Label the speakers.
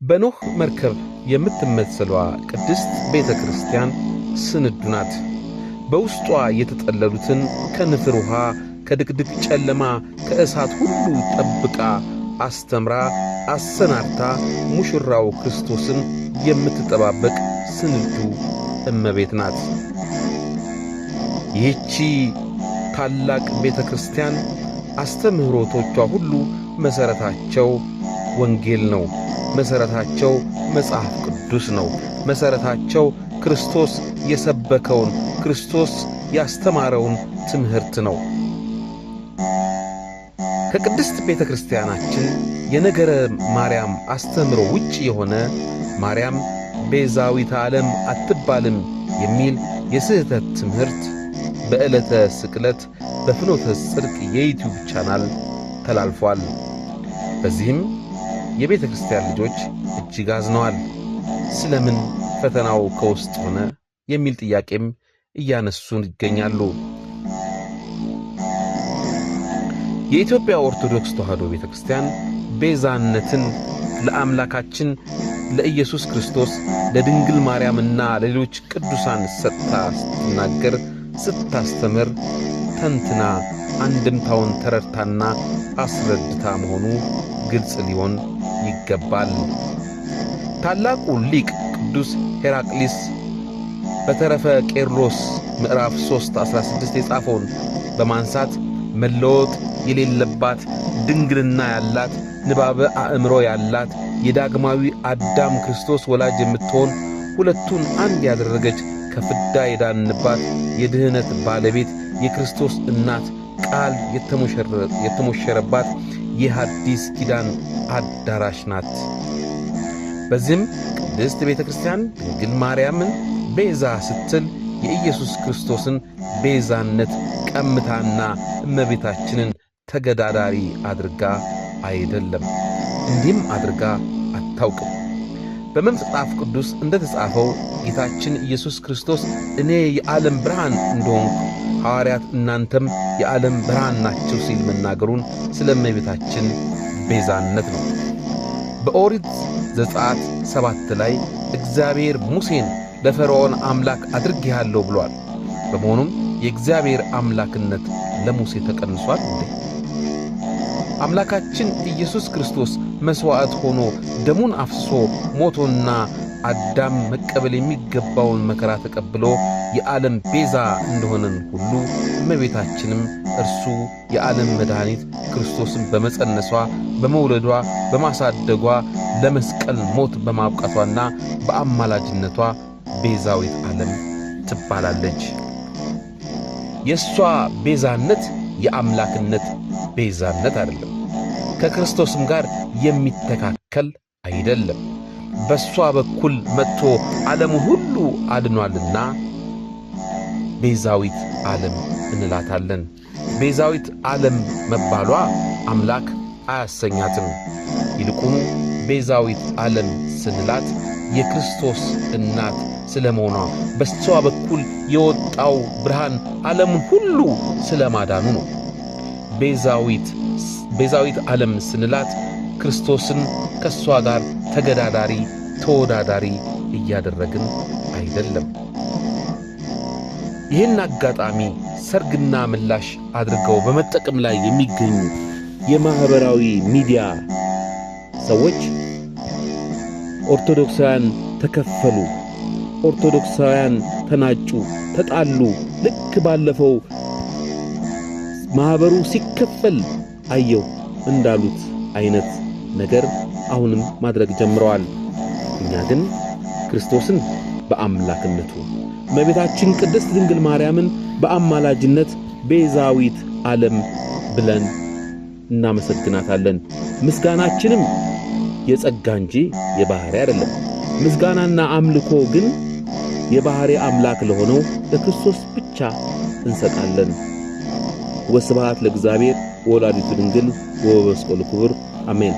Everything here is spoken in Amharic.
Speaker 1: በኖህ መርከብ የምትመሰለዋ ቅድስት ቤተ ክርስቲያን ስንዱ ናት። በውስጧ የተጠለሉትን ከንፍር ውሃ፣ ከድቅድቅ ጨለማ፣ ከእሳት ሁሉ ጠብቃ አስተምራ አሰናድታ ሙሽራው ክርስቶስን የምትጠባበቅ ስንዱ እመቤት ናት። ይህቺ ታላቅ ቤተ ክርስቲያን አስተምህሮቶቿ ሁሉ መሠረታቸው ወንጌል ነው። መሠረታቸው መጽሐፍ ቅዱስ ነው። መሠረታቸው ክርስቶስ የሰበከውን፣ ክርስቶስ ያስተማረውን ትምህርት ነው። ከቅድስት ቤተ ክርስቲያናችን የነገረ ማርያም አስተምህሮ ውጭ የሆነ ማርያም ቤዛዊተ ዓለም አትባልም የሚል የስህተት ትምህርት በዕለተ ስቅለት በፍኖተ ጽድቅ የ YouTube channel ተላልፏል። በዚህም የቤተ ክርስቲያን ልጆች እጅግ አዝነዋል። ስለምን ፈተናው ከውስጥ ሆነ የሚል ጥያቄም እያነሱ ይገኛሉ። የኢትዮጵያ ኦርቶዶክስ ተዋሕዶ ቤተ ክርስቲያን ቤዛነትን ለአምላካችን ለኢየሱስ ክርስቶስ፣ ለድንግል ማርያምና ለሌሎች ቅዱሳን ሰጥታ ስትናገር፣ ስታስተምር ተንትና አንድምታውን ተረድታና አስረድታ መሆኑ ግልጽ ሊሆን ይገባል። ታላቁ ሊቅ ቅዱስ ሄራቅሊስ በተረፈ ቄርሎስ ምዕራፍ 3:16 የጻፈውን በማንሳት መለወጥ የሌለባት ድንግልና ያላት፣ ንባበ አእምሮ ያላት፣ የዳግማዊ አዳም ክርስቶስ ወላጅ የምትሆን፣ ሁለቱን አንድ ያደረገች፣ ከፍዳ የዳንባት የድህነት ባለቤት የክርስቶስ እናት፣ ቃል የተሞሸረባት የሐዲስ ኪዳን አዳራሽ ናት። በዚህም ቅድስት ቤተ ክርስቲያን ድንግል ማርያምን ቤዛ ስትል የኢየሱስ ክርስቶስን ቤዛነት ቀምታና እመቤታችንን ተገዳዳሪ አድርጋ አይደለም። እንዲህም አድርጋ አታውቅም። በመጽሐፍ ቅዱስ እንደተጻፈው ጌታችን ኢየሱስ ክርስቶስ እኔ የዓለም ብርሃን እንደሆንኩ ሐዋርያት እናንተም የዓለም ብርሃን ናችሁ ሲል መናገሩን ስለ እመቤታችን ቤዛነት ነው። በኦሪት ዘጸአት 7 ላይ እግዚአብሔር ሙሴን ለፈርዖን አምላክ አድርጌሃለሁ ብሏል። በመሆኑም የእግዚአብሔር አምላክነት ለሙሴ ተቀንሷል እንዴ? አምላካችን ኢየሱስ ክርስቶስ መሥዋዕት ሆኖ ደሙን አፍስሶ ሞቶና አዳም መቀበል የሚገባውን መከራ ተቀብሎ የዓለም ቤዛ እንደሆነን ሁሉ እመቤታችንም እርሱ የዓለም መድኃኒት ክርስቶስን በመጸነሷ፣ በመውለዷ፣ በማሳደጓ፣ ለመስቀል ሞት በማብቃቷና በአማላጅነቷ ቤዛዊት ዓለም ትባላለች። የእሷ ቤዛነት የአምላክነት ቤዛነት አይደለም። ከክርስቶስም ጋር የሚተካከል አይደለም። በእሷ በኩል መጥቶ ዓለሙን ሁሉ አድኗልና ቤዛዊት ዓለም እንላታለን። ቤዛዊት ዓለም መባሏ አምላክ አያሰኛትም። ይልቁኑ ቤዛዊት ዓለም ስንላት የክርስቶስ እናት ስለመሆኗ፣ በእሷ በኩል የወጣው ብርሃን ዓለሙን ሁሉ ስለማዳኑ ነው። ቤዛዊት ዓለም ስንላት ክርስቶስን ከእሷ ጋር ተገዳዳሪ ተወዳዳሪ እያደረግን አይደለም። ይህን አጋጣሚ ሰርግና ምላሽ አድርገው በመጠቀም ላይ የሚገኙ የማኅበራዊ ሚዲያ ሰዎች ኦርቶዶክሳውያን ተከፈሉ፣ ኦርቶዶክሳውያን ተናጩ፣ ተጣሉ፣ ልክ ባለፈው ማኅበሩ ሲከፈል አየሁ እንዳሉት አይነት ነገር አሁንም ማድረግ ጀምረዋል። እኛ ግን ክርስቶስን በአምላክነቱ፣ እመቤታችን ቅድስት ድንግል ማርያምን በአማላጅነት ቤዛዊት ዓለም ብለን እናመሰግናታለን። ምስጋናችንም የጸጋ እንጂ የባሕሪ አይደለም። ምስጋናና አምልኮ ግን የባሕሪ አምላክ ለሆነው ለክርስቶስ ብቻ እንሰጣለን። ወስብሐት ለእግዚአብሔር ወወላዲቱ ድንግል ወበመስቀሉ ክቡር አሜን።